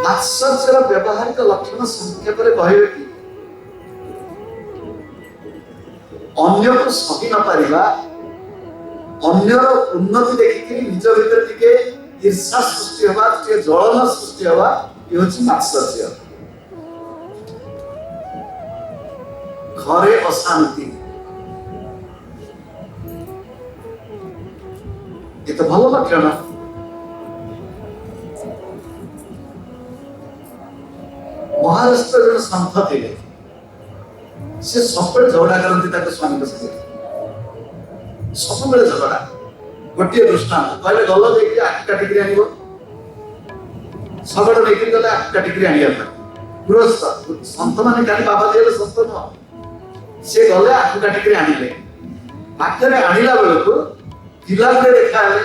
ମାତ୍ସର୍ଯ୍ୟର ବ୍ୟବହାରିକ ଲକ୍ଷଣ ସଂକ୍ଷେପରେ କହିବେ କି? ଅନ୍ୟକୁ ସହି ନ ପାରିବା, ଅନ୍ୟର ଉନ୍ନତି ଦେଖିକିରି ନିଜ ଭିତରେ ଟିକେ ଈର୍ଷା ସୃଷ୍ଟି ହେବା, ଟିକେ ଜଳନ ସୃଷ୍ଟି ହେବା, ଇଏ ହଉଛି ମାତ୍ସର୍ଯ୍ୟ। ଘରେ ଅଶାନ୍ତି, ଏ ତ ଭଲ ଲକ୍ଷଣ। ମହାରାଷ୍ଟ୍ର ଜଣେ ସନ୍ଥ ଥିଲେ, ସେ ସବୁବେଳେ ଝଗଡ଼ା କରନ୍ତି ତାଙ୍କ ସ୍ୱାମୀଙ୍କ ସାଙ୍ଗରେ, ସବୁବେଳେ ଝଗଡ଼ା। ଗୋଟିଏ ଦୃଷ୍ଟାନ୍ତ କହିଲେ, ଗଲ ଯାଇକି ଆଖୁ କାଟିକିରି ଆଣିବ। ଶଗଡ଼ ନେଇକିରି ଗଲେ ଆଖୁ କାଟିକିରି ଆଣିବା ପାଇଁ। ଗୃହସ୍ଥ ସନ୍ଥ ମାନେ ଖାଲି ବାବାଜୀ ହେଲେ ସନ୍ଥ ନୁହଁ। ସେ ଗଲେ, ଆଖୁ କାଟିକିରି ଆଣିଲେ। ବାଟରେ ଆଣିଲା ବେଳକୁ ପିଲା ଗୁଡେ ଦେଖା ହେଲେ,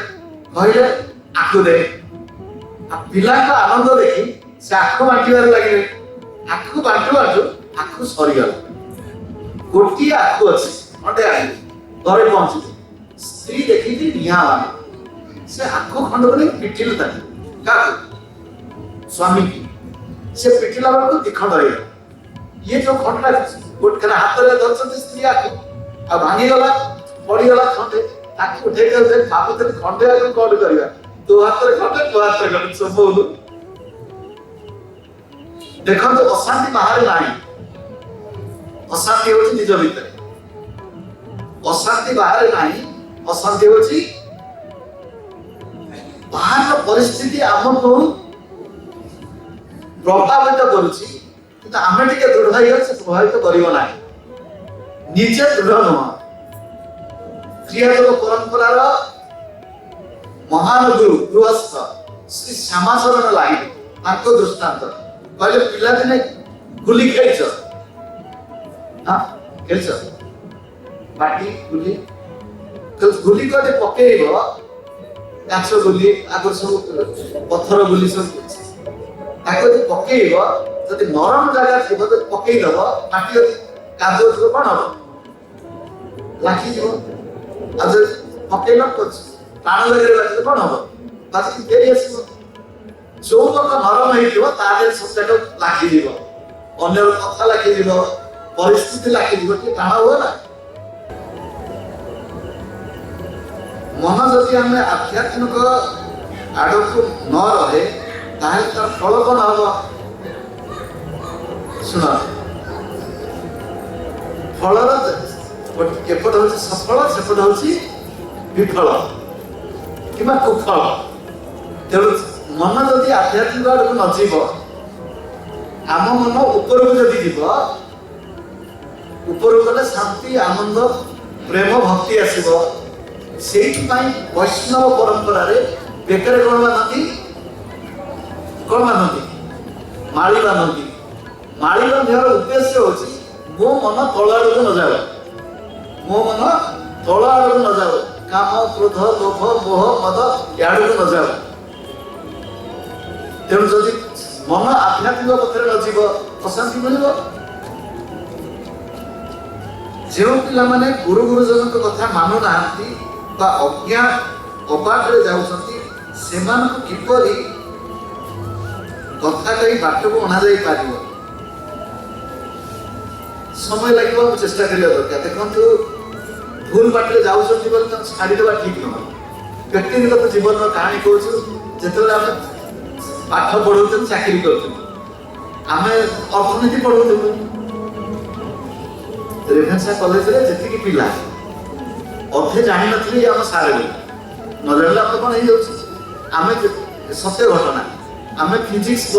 କହିଲେ ଆଖୁ ଦେ। ଆଉ ପିଲାଙ୍କ ଆନନ୍ଦ ଦେଖି ସେ ଆଖୁ ବାଣ୍ଟିବାରେ ଲାଗିଲେ। ଆଖୁ ବାଣ୍ଟୁ ବାଣ୍ଟୁ ଆଖୁ ସରିଗଲା, ଗୋଟିଏ ଆଖୁ ଅଛି, ଖଣ୍ଡେ ଆଣିଲେ। ଘରେ ପହଞ୍ଚିଲେ, ସ୍ତ୍ରୀ ଦେଖିକି ନିଆଁ ବାଣ, ସେ ଆଖୁ ଖଣ୍ଡକୁ ନେଇ ପିଟିଲେ ତାକୁ। କାହାକୁ? ସ୍ୱାମୀକି। ସେ ପିଟିଲା ବେଳକୁ ଦି ଖଣ୍ଡ ହେଇଗଲା। ଇଏ ଯୋଉ ଖଣ୍ଡଟା ଗୋଟେ ହାତରେ ଧରିଛନ୍ତି ସ୍ତ୍ରୀ, ଆଖୁ ଆଉ ଭାଙ୍ଗିଗଲା, ପଡିଗଲା ଖଣ୍ଡେ। ତାକୁ ଉଠେଇକି ଉଠେଇ ଭାବୁଥିଲେ ଖଣ୍ଡେ ଆଖୁ କଣ କରିବା, ତୋ ହାତରେ ଖଣ୍ଡେ, ତୋ ହାତରେ ଖଣ୍ଡେ ଚୋବଉଲୁ। ଦେଖନ୍ତୁ, ଅଶାନ୍ତି ବାହାରେ ନାହିଁ, ଅଶାନ୍ତି ହଉଛି ନିଜ ଭିତରେ। ଅଶାନ୍ତି ବାହାରେ ନାହିଁ, ଅଶାନ୍ତି ହଉଛି ବାହାର ପରିସ୍ଥିତି ଆମକୁ ପ୍ରଭାବିତ କରୁଛି, କିନ୍ତୁ ଆମେ ଟିକେ ଦୃଢ ହେଇଗଲେ ସେ ପ୍ରଭାବିତ କରିବ ନାହିଁ। ନିଜେ ଦୃଢ ନୁହଁ। କ୍ରିୟାଯୋଗ ପରମ୍ପରାର ମହାନ ଗୁରୁ ଗୃହସ୍ଥ ଶ୍ରୀ ଶ୍ୟାମାଚରଣ ଲାହିରୀ, ତାଙ୍କ ଦୃଷ୍ଟାନ୍ତ କହିଲେ, ପିଲାଦିନେ ଗୁଲି ଖେଳିଛ? ହଁ, ଖେଳିଛ? ବାଟି ଗୁଲି, ଗୁଲି ଯଦି ପକେଇବ, କାଚ ଗୁଲି, ଆଗରୁ ସବୁ ପଥର ଗୁଲି ସବୁ, ତାକୁ ଯଦି ପକେଇବ, ଯଦି ନରମ ଜାଗା ଥିବ, ଯଦି ପକେଇଦବ, ମାଟି ଯଦି କାଦୁଅ ଥିବ, କଣ ହବ? ଲାଖିଯିବ। ଆଉ ଯଦି ପକେଇଲ ଟାଣ ଜାଗାରେ ବାଜିଲେ କଣ ହବ? ବାଜିକି ଫେରି ଆସିବ। ଯୋଉ ଲୋକ ନରମ ହେଇଥିବ, ତା ଦେହରେ ସବୁ ଯାକ ଲାଖିଯିବ, ଅନ୍ୟର କଥା ଲାଖିଯିବ, ପରିସ୍ଥିତି ଲାଖିଯିବ। ଟିକେ ଟାଣ ହୁଏ ନା। ମନ ଯଦି ଆମେ ଆଧ୍ୟାତ୍ମିକ ଆଡ଼କୁ ନ ରହେ, ତାହେଲେ ତାର ଫଳ କଣ ହବ? ଶୁଣ, ଫଳର ଏପଟ ହଉଛି ସଫଳ, ସେପଟ ହଉଛି ବିଫଳ କିମ୍ବା କୁଫଳ। ତେଣୁ ମନ ଯଦି ଆଧ୍ୟାତ୍ମିକ ଆଡ଼କୁ ନ ଯିବ, ଆମ ମନ ଉପରକୁ ଯଦି ଯିବ, ଉପରକୁ ଗଲେ ଶାନ୍ତି, ଆନନ୍ଦ, ପ୍ରେମ, ଭକ୍ତି ଆସିବ। ସେଇଥିପାଇଁ ବୈଷ୍ଣବ ପରମ୍ପରାରେ ବେକରେ କଣ ବାନ୍ଧନ୍ତି? କଣ ବାନ୍ଧନ୍ତି? ମାଳି ବାନ୍ଧନ୍ତି। ମାଳି ବାନ୍ଧିବାର ଉଦ୍ଦେଶ୍ୟ ହଉଛି ମୋ ମନ ତଳ ଆଡ଼କୁ ନ ଯାଉ, ମୋ ମନ ତଳ ଆଡ଼କୁ ନ ଯାଉ, କାମ, କ୍ରୋଧ, ଲୋଭ, ମୋହ, ମଦ ଆଡ଼କୁ ନ ଯାଉ। ତେଣୁ ଯଦି ମନ ଆଧ୍ୟାତ୍ମିକ ପଥରେ ନ ଯିବ, ଅଶାନ୍ତି ମିଳିବ। ଯେଉଁ ପିଲାମାନେ ଗୁରୁ ଗୁରୁଜନଙ୍କ କଥା ମାନୁନାହାନ୍ତି ବା ଅଜ୍ଞା ଅବାଟରେ ଯାଉଛନ୍ତି, ସେମାନଙ୍କୁ କିପରି କଥା କହି ବାଟକୁ ଅଣାଯାଇ ପାରିବ? ସମୟ ଲାଗିବ, ମୁଁ ଚେଷ୍ଟା କରିବା ଦରକାର। ଦେଖନ୍ତୁ, ଭୁଲ ବାଟରେ ଯାଉଛନ୍ତି ବୋଲି ତାଙ୍କୁ ଛାଡ଼ିଦେବା ଠିକ ନୁହଁ। ବ୍ୟକ୍ତିଗତ ଜୀବନର କାହାଣୀ କହୁଛୁ। ଯେତେବେଳେ ଆମେ ପାଠ ପଢଉଥିଲୁ, ଚାକିରି କରୁଥିଲୁ, ଆମେ ଅର୍ଥନୀତି ପଢଉଥିଲୁ ରେଭେନ୍ସା କଲେଜରେ। ଯେତିକି ପିଲା ଅଧେ ଜାଣିନଥିଲେ ଆମ ସାର୍ ବୋଲି। ନ ଜାଣିଲେ ଆମର କଣ ହେଇଯାଉଛି? ଆମେ ସତ୍ୟ ଘଟଣା, ଆମେ ଫିଜିକ୍ସ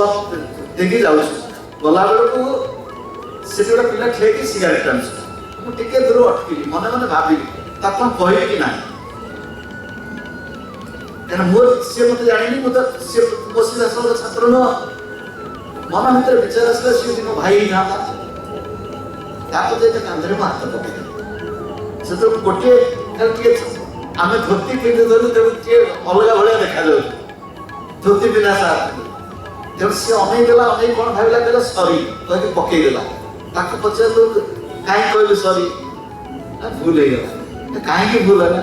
ଦେଇକି ଯାଉଛୁ, ଗଲାବେଳକୁ ସେଠି ଗୋଟେ ପିଲା ଠିଆ ହେଇକି ସିଗାରେଟ୍ ଟାଣୁଛି। ମୁଁ ଟିକେ ଦୂର ଅଟକିଲି, ମନେ ମନେ ଭାବିଲି ତାକୁ କଣ କହିବି କି ନାହିଁ, କାରଣ ମୋର ସିଏ ମତେ ଜାଣିନି, ମୁଁ ତ ସିଏ ମୋ ସିଧାସଳଖ ଛାତ୍ର ନୁହଁ। ମନ ଭିତରେ ବିଚାର ଆସିଲା, ସିଏ ଯଦି ମୋ ଭାଇ ହେଇଥାନ୍ତା, ତାକୁ ଯାଇ ତା କାନ୍ଧରେ ମୁଁ ହାତ ପକେଇଦେଲି। ସେତେବେଳକୁ ଗୋଟିଏ ଖାଲି ଟିକେ ଆମେ ଧୋତି ପିନ୍ଧୁଥିଲୁ, ତେଣୁ ଟିକେ ଅଲଗା ଭଳିଆ ଦେଖାଯାଉଛି ଧୋତି ପିନ୍ଧା ସାର୍। ତେଣୁ ସିଏ ଅନେଇ ଦେଲା, ଅନେଇ କଣ ଭାବିଲା, କହିଲା ସରି କହିକି ପକେଇଦେଲା। ତାକୁ ପଚାରିଲୁ, କାହିଁକି କହିଲୁ ସରି? ନା, ଭୁଲ ହେଇଗଲା। କାହିଁକି ଭୁଲ ହେଲା?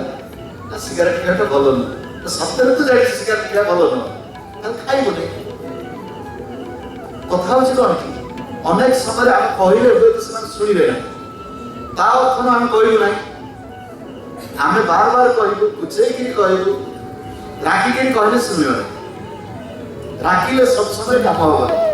ନା, ସିଗାରେଟ୍ ଖାଇବାଟା ଭଲ ନୁହଁ। ସତରେ ତୁ ଜାଣିଛୁ ସିଗାରେଟ୍ ଖାଇବା ଭଲ ନୁହଁ, ତାହେଲେ ଖାଇବୁନି। କଥା ହଉଛି କଣ କି, ଅନେକ ସମୟରେ ଆମେ କହିଲେ ହୁଏତ ସେମାନେ ଶୁଣିବେ ନାହିଁ। ତା ଅର୍ଥ ନୁହଁ ଆମେ କହିବୁ ନାହିଁ। ଆମେ ବାର ବାର କହିବୁ, ବୁଝେଇକିରି କହିବୁ। ରାଗିକିରି କହିଲେ ଶୁଣିବ ନାହିଁ। ରାଗିଲେ ସବୁ ସମୟରେ କାମ ହବ।